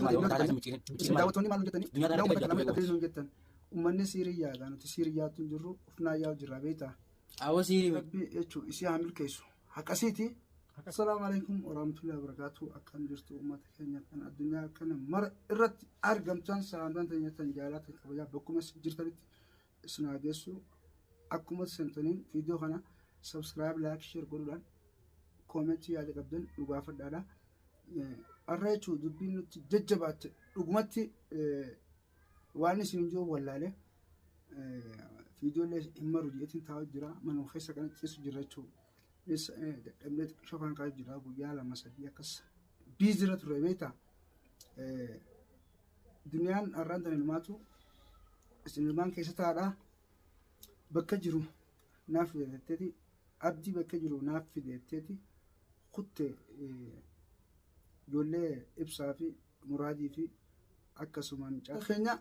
Daawwattoonni maal jettan? Nama lama qabdee jettan. Uummanni Siiriyyaadha. Nuti Siiriyyaatti hin jirru, ufnaa yaa'u jirra beektaa. Awwa siirii. Rabbi jechuun isii haa milkeessu. Haqasiiti. Assalaamu alaikum warahmatullahi wabarakatuh. Akkam jirtu uummata keenya kan addunyaa kana mara irratti argamtan? Salaamtaan teenyatan jaalatan kabajaa bakkuma isin jirtanitti isin haa geessu. Akkuma seentaniin viidiyoo kana subscribe, like, share godhuudhaan koomentii yaada qabdan nu gaafadhaadha. Har'a jechuun dubbiin nutti jajjabaatte, dhugumatti waan isin hin jiru wallaalee viidiyoolee hin maru jedheetiin taa'u jira, manuma keessa kana ciisu jira jechuudha. Dadhabnee xiqqishoo kan kaa'u jira, guyyaa 2 3 akkas biizira ture beektaa. Duniyaan har'aan tan ilmaatu isin ilmaan keessa taa'adha. Bakka jiru naaf fideetteeti, abdii bakka jiru naaf fideetteeti kutte ijoollee ibsaa fi muraadii fi akkasuma mucaa keenya.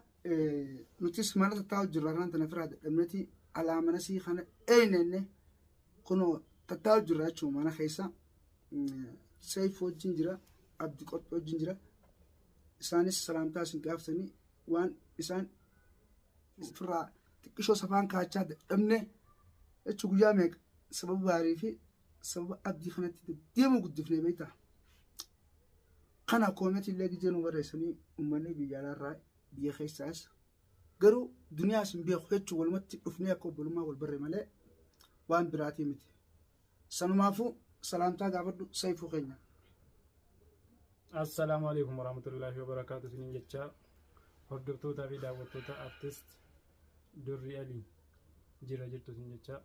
Nutis mana tattaa'u jirra kanaan tana firaa dadhabneeti alaa manasii kana eenyenne kunoo tattaa'u jirra jechuudha. Mana keessa Seif wajjin jira, Abdi Qophii wajjin jira. Isaanis salaamtaa isin gaafatanii waan isaan ofirraa xiqqishoo safaan kaachaa dadhabne jechuun guyyaa meeqa sababa baarii fi sababa abdii kanatti deddeemuu guddifnee beektaa. Kana koometii illee gijee nu barreessanii uummanni biyya alaarraa biyya keessaas garuu duniyaas hin beeku jechuun walumatti dhufnee akka obbolummaa wal barre malee waan biraatii miti. Sanumaafuu salaamtaa gaafadhu, Sayfuu keenya. Assalaamu alaikum warahmatullahi wabarakaatu isiniin jecha, hordoftootaa fi daawwattoota artist Durri Ali, jira jirtu isin jecha.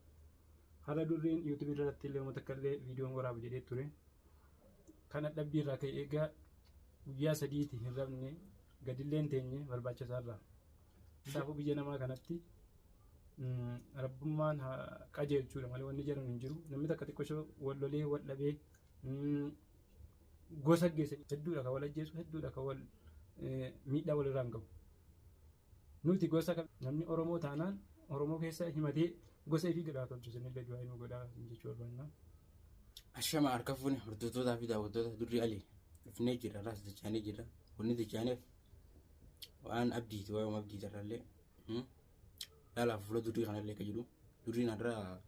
Har'a Durriin yuutuubii irratti illee uummata akka illee viidiyoon waraabu jedhee ture. Kana dhabbii irraa ka'e egaa guyyaa 3ti hin rafne, gadillee hin teenye barbaachisaa irraa. Kanaafuu biyya namaa kanatti rabbummaan haa qajeelchuudha malee wanni jedhamu hin jiru. Namni takka xiqqoo wal lolee wal dhabee gosa geesse hedduudha kan wal ajjeesu, hedduudha kan wal miidhaa walirraa hin qabu. Nuti gosa namni Oromoo taanaan Oromoo keessa himatee gosa ifii godhaa tolchu, isinillee du'aa inuu godhaa jechuu barbaanna. Ashama, harka fuune hordoftootaa fi daawwattoota Durri Ali, dhufnee jira, irraas dachaanee jira. Wanni dachaaneef waan abdiiti, waa'ee abdiiti irrallee. Laalaaf fuula durii kanallee akka jiru. Duriin har'a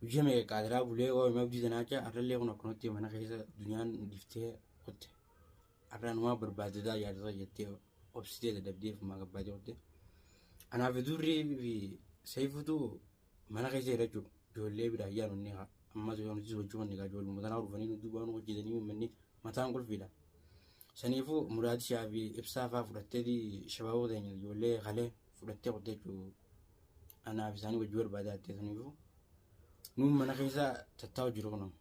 guyyaa meeqa qaadiraa bulee waa'ee abdii tanaa jecha har'allee kun akkanatti mana keessa duniyaan dhiftee kutte. Har'a numaa barbaaddataa yaadata jettee obsitee dadhabdee fumaa gabbaatee kutte. Anaaf durrii fi Seefutu mana keessa jira jechuudha. Ijoollee biraa yaanu inni haa. Ammas yoo nuti sochii wanni gaa ijoollee tanaa dhufanii nuti waan hojjetanii uummanni mataan qulfiidha. Saniifuu muraati shaa fi ibsaa fa'aa fudhattee shabaabota teenya ijoollee kalee fudhattee kutte jechuudha. Anaaf isaanii wajjin barbaadaa jettee saniifuu nuun mana keessa tattaa'u jiru kunoo.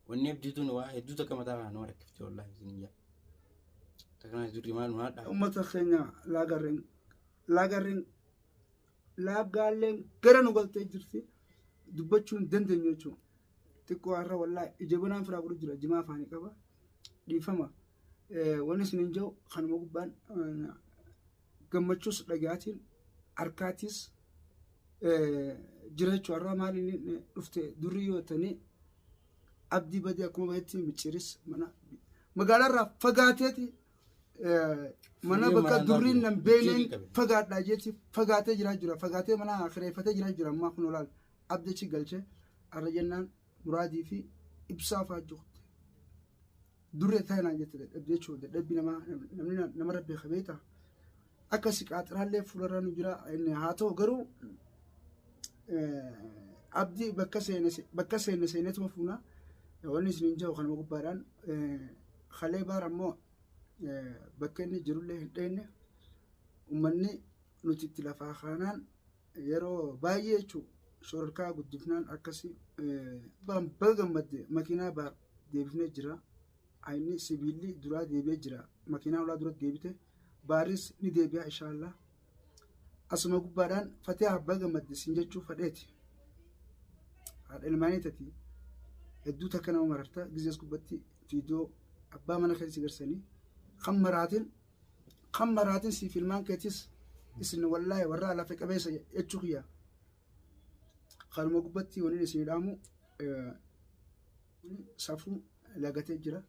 Wanni abdiituun waa hedduu takka mataa kana nama rakkifte wallaahi isin jaa. Takka durri maal nu haadha. Uummata keenya, laagarreen laagarreen laagaalleen gara nu galtee jirti, dubbachuu hin dandeenyu jechuudha. Xiqqoo har'a wallaahi ija banaan firaa godhu jira, jimaa afaanii qaba. Dhiifama. Wanni isin hin jiru kanuma gubbaan gammachuus dhagaatiin harkaatis jira jechuudha. Har'a maal inni dhufte durri yoo ta'anii abdii badii akkuma bahetti micciiris mana magaalaarraa fagaateeti mana Fuullee bakka maraan durriin nan micciirii beeneen qabe. Fagaadhaa jeeti fagaatee jiraa jira, fagaatee mana kireeffatee jiraa jira. Ammaa kun olaal abdichi galchee har'a jennaan muraadii fi ibsaa fa'aa jirti. Durri ta'e naan jette dadhabbii jechuudha. Dadhabbii namaa namni nama rabbi beekta. Akkasi qaaxiraallee fuularra nu jira inni haa ta'u garuu abdii bakka seene seenetuma fuuna. Wanni isin hin jiru kanuma gubbaadhaan kalee baar ammoo bakka inni jirullee hin dheenne. Uummanni nuti itti lafaa kaanaan yeroo baay'ee jechuun shororkaa guddifnaan akkasii baga gammadde. Makiinaa baar deebifnee jira. Inni sibiilli duraa deebi'ee jira. Makiinaa ulaa dura deebite, baaris ni deebi'a inshaallah. Asuma gubbaadhaan fatee abbaa gammadde siin jechuu fadheeti. Haadha ilmaanii tati hedduu takka nama mararta. Gizees gubbatti viidiyoo abbaa mana keessa garsanii kan maraatin siif ilmaan keetis isin wallaahi warra lafa qabeessa jechuu kiyya. Kanuma gubbatti wanni isin dhaamu safuu lagatee jira.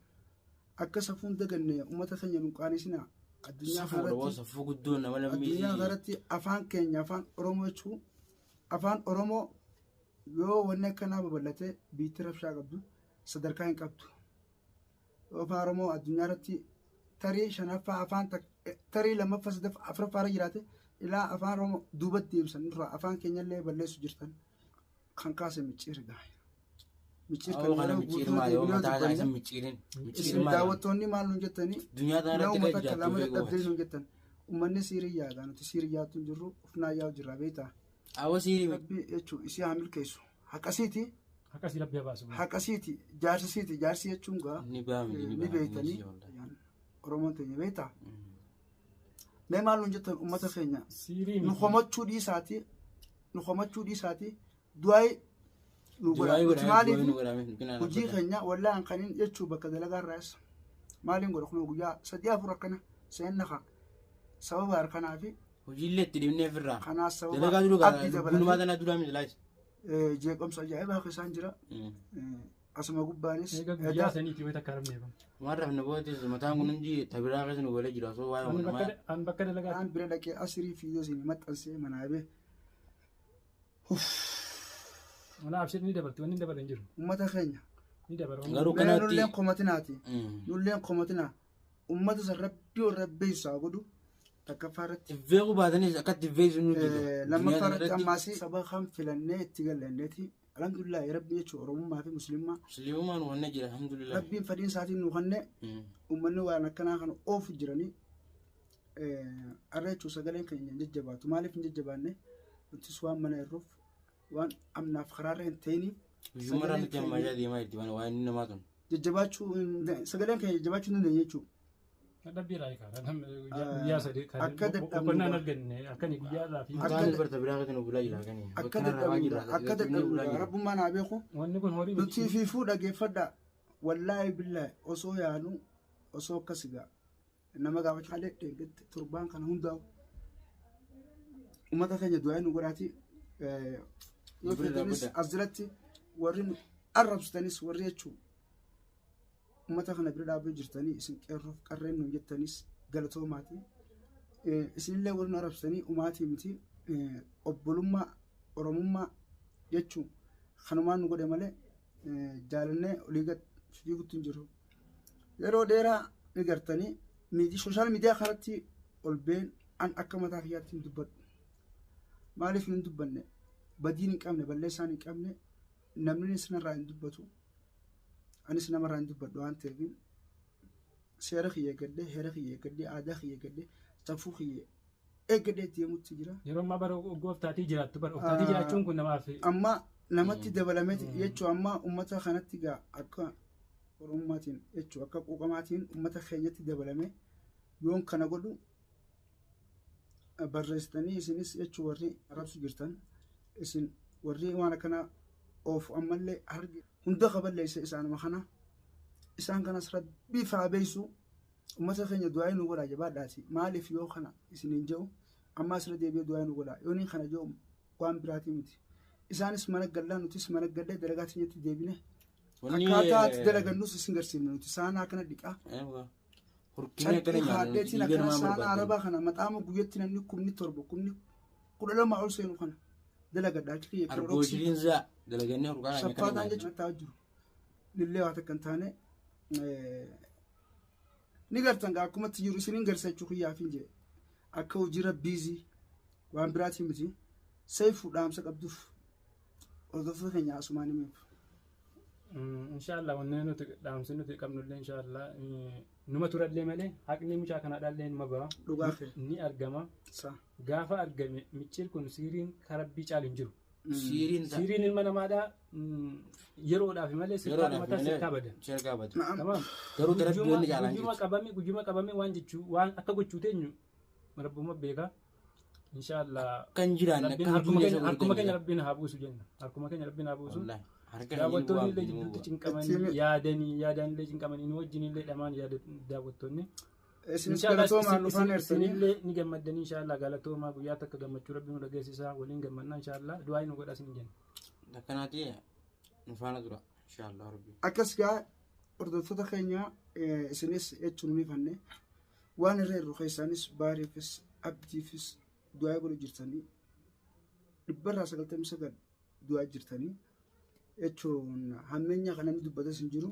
Akka safuun daganne uummata keenya nu qaanesina. Addunyaa Safuu dha kanarratti safuu guddoo nama lammii. Addunyaa kanarratti afaan keenya afaan Oromoo jechuun afaan Oromoo yoo wanni akkanaa babal'ate biitti rabshaa qabdu sadarkaa hin qabdu. Yoo afaan Oromoo addunyaa irratti tarii shanaffaa afaan tarii lammaffaa sadaffaa afuraffaa irra jiraate ilaa afaan Oromoo duubatti deemsan irraa afaan keenyallee balleessu jirtan kan kaase micciir gaha. Micciir Awwa kana yeroo micciir guutuu maali? Yoo deebinee mataa isaa isa dubbanne micciirin. Micciir isin maali? daawwattoonni maal nuun jettanii Addunyaa tana irratti nama kan takka jiraattu lama beeku dadhabdee qofaati. nuun jettan. Uummanni siirii yaada nuti siirii yaadtu hin jirru ufnaa yaa'u jirra beektaa. Awwa siirii miti. Rabbi jechuun isii haa milkeessu. Haqasiiti Akkasii rabbi haa baasu. haqasiiti jaarsisiiti jaarsi jechuun gaa Ni ba'a miti ni ni ba'a. beektanii Oromoon teenya beektaa. Mee maal nuun jettan uummata keenya Siirii nu miti. komachuu dhiisaati nu komachuu dhiisaati du'aayi nu godha. Du'aayi Nuti godhame maaliif du'aayi nu godhame nu hojii keenya wallaan kaniin jechuu bakka dalagaa irraas maaliin godha kun guyyaa sadii afur akkana seenna kaa sababa harkanaa fi Hojiillee itti dhibnee ofirraa. kanaas sababa Dalagaa duruu abdii gaa dabalatee tana duraa miti laayis. Jeequmsa ajaa'ibaa keessaan jira. Asuma gubbaanis Eega guyyaa saniiti wayita akka arabne eegamu. Waan rafne bootis mataan kun hundi tabiraa keessa nu galee jira osoo waa'ee Ani namaa. bakka an bakka dalagaa Aan bira dhaqee asirii fiidoo isin maxxansee manaa bee. Mana abshir ni dabarti wanni hin dabarre hin jiru. Uummata keenya. Ni dabara. Garuu Mee kanatti. nulleen komatinaati. Nulleen komatinaa. Uummata san rabbii ol rabbeessaa godhu takkaffaa irratti. Beeku baatanis akkatti beeku nu jira. Lammaffaa irratti ammaas saba kan filannee itti gallanneeti. Alhamdulillah rabbi jechuun Oromummaa fi Musliimmaa. Musliimumaan wanna jira alhamdulillah. Rabbiin fedhiin isaatiin nu kenne uummanni waan akkanaa kana oofu jiranii har'a jechuun sagaleen keenya hin jajjabaatu. Maaliif hin jajjabaanne? Nutis waan mana irruuf waan amnaaf karaarra hin ta'iniif Guyyummaa nuti ammayyaa deemaa jirti waan inni namaa tun. jajjabaachuu sagaleen keenya jajjabaachuu hin dandeenye jechuudha. Dadhabbii irraa hiikaa. Guyyaa sadii kan Akka dadhabnu boqonnaan arganne akkani guyyaa irraa fi Akka Mataan barta biraa keessa nu bulaa jira kani. Akka dadhabnu akka dadhabnu rabbummaan haa beeku. Wanni kun horii Nuti fiifuu dhageeffadha. Wallaahi billaahi osoo yaanu osoo akkas gaa nama gaafachuu halee dheengatti torbaan kana hundaa'u uummata keenya du'aa nu godhaati. Yoo Bira feetanis dhaabbadha. as jalatti warri nu arrabsitanis warri jechuun uummata kana bira dhaabbachuu jirtanii isin qeerroof qarreen nuun jettanis galatoomaati. Isinillee warri nu arrabsitanii umaatii miti obbolummaa Oromummaa jechuun kanumaan nu godhe malee jaalannee olii gad fiiguutti hin jiru. Yeroo dheeraa ni gartanii social media kanatti ol been an akka mataa kiyyaatti hin dubbadhu. Maaliif hin dubbanne? Badiin hin qabne, balleessaan hin qabne, namni sinarraa hin dubbatu. Anis namarraa hin dubbadhu waan ta'eef seera kiyya eeggadhee, heera kiyya eeggadhee, aadaa kiyya eeggadhee, safuu kiyya eeggadhee deemutti jira. Yeroo ammaa bara goftaatii jiraattu bara oftaatii jiraachuun kun namaaf Amma namatti dabalame jechuun amma uummata kanatti gaa akka Oromummaatiin jechuun akka quuqamaatiin uummata keenyatti dabalame yoon kana godhu barreessitanii isinis jechuun warri arabsu jirtan isin warri waan akkana oofu ammallee harki hunda kaballeesse isaanuma kana isaan kanas rabbii faa beeysu uummata keenya du'aa nu godhaa jabaadhaati maaliif yoo kana isiniin jedhu amma asirra deebi'ee du'aa nu godhaa yoon kana jedhu waan biraatii miti isaanis mana gallaa nutis mana gallee dalagaa teenyatti deebine akkaataa itti dalagannus isin garsiifne nuti saanaa kana dhiqaa Hurkinee akkana carqii nyaannu haadheetiin dhiiga akkana namaa saanaa barbaaddan. arabaa kana maxaama guyyatti namni 17,000 12,000 ol seenu kana dalagadha achi kiyya kirooroksii Arboojiliin zaa dalagannee hurkaa keenya kana shaffaataan nyaannu. jechuun ta'aa jiru nillee waa takka hin taane ni gartan gaa akkumatti jiru isiniin garsa jechuu kiyyaaf hin jee akka hojiirra biizii waan biraatii miti seefuu dhaamsa qabduuf hordoftoota keenya asumaan himeef. Inshaallah wanni nuti dhaamsi nuti qabnullee inshaallah numa turallee malee haqni mucaa kanaadhaallee numa ba'a. Dhugaa kee. Ni argama. Sa. Gaafa argame micciir kun siiriin karabbii caalu hin jiru. Siiriin ta'a. Siiriin ilma namaadhaa yeroodhaaf malee sirkaa Yeroodhaaf mataa malee sirkaa bada. sirkaa bada. Na'am. Tamaam. Garuu tarabbii wanni caalaan Guyyuma jirtu. qabame guyyuma qabame waan jechuu waan akka gochuu teenyu rabbuma beeka. Inshaallah. Kan jiraanne Rabbiin akka harkuma duuniyaa keenya isa harkuma keenya godhan. rabbiin haa buusu jenna. Harkuma keenya rabbiin haa buusu. Wallaahi. Harka keenya Daawwattoonni illee bu'aa jidduutti bu'aa. cinqamanii Ittiin- yaadanii yaadaan illee cinqamanii nu wajjin illee dhamaan yaada daawwattoonni. Isinis Inshaallah galatoomaa nufaan eertanii. isinillee ni gammaddanii inshaallah galatoomaa guyyaa takka gammachuu rabbi nu dhageessisaa waliin gammannaa inshaallah du'aa nu godhaa isin jenna. Akkanaati nu faana tura. Inshaallah rabbi. Akkas gaa Hordoftoota keenya, isinis jechuun ni fanne waan irra irru keessaanis baariifis abdiifis du'aa godhu jirtanii, 99% du'aa jirtanii jechuun hammeenya kan namni dubbates hin jiru.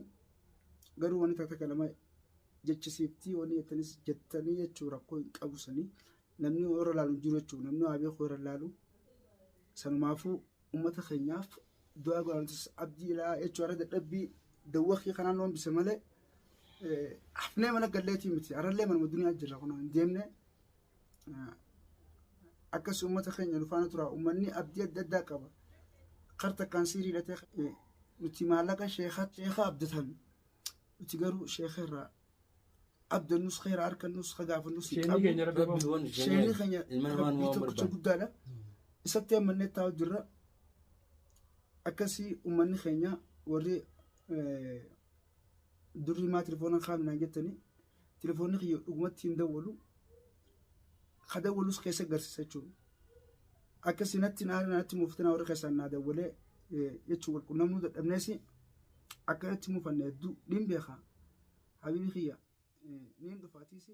Garuu wanni takka lama jechisiiftii wanni jettanis jettanii jechuun rakkoo hin qabu sanii namni warra laalu hin jiru jechuun namni waa beeku warra laalu. Sanumaafuu uummata keenyaaf du'aa godhanutis abdii ilaa jechuun har'a dadhabbii dawwakii kanaan nu hambise malee hafnee mana galleetii miti. Har'allee manuma duniyaa jirra, kun hin deemne. Akkas uummata keenya nu faana tura. Uummanni abdii adda addaa qaba. Kar takkaan siirii hidhatee nuti maallaqa sheeka abdatan, nuti garuu sheeka irraa abdannus khayra harkannus kagaafannus hin Sheenii qabnu. keenya rabbi Rabbi waan Sheenii keenya ilma namaa nu rabbii waan tokkicha barbaadu. guddaadha. Isatti ammannee taa'u jirra. Akkasii uummanni keenya warri durri maa telefoona kaa'amnaan jettanii, telefoonni kiyya dhugumatti hin dawwalu. Ka dawwalus keessa agarsiisa jechuudha. Akkasii natti naara natti muuftina warri keessaan naa dawwalee jechuun wal qunnamuu dadhabnees akka natti muufanne hedduu niin beeka. Habiibi kiyya, niin dhufaatiisi.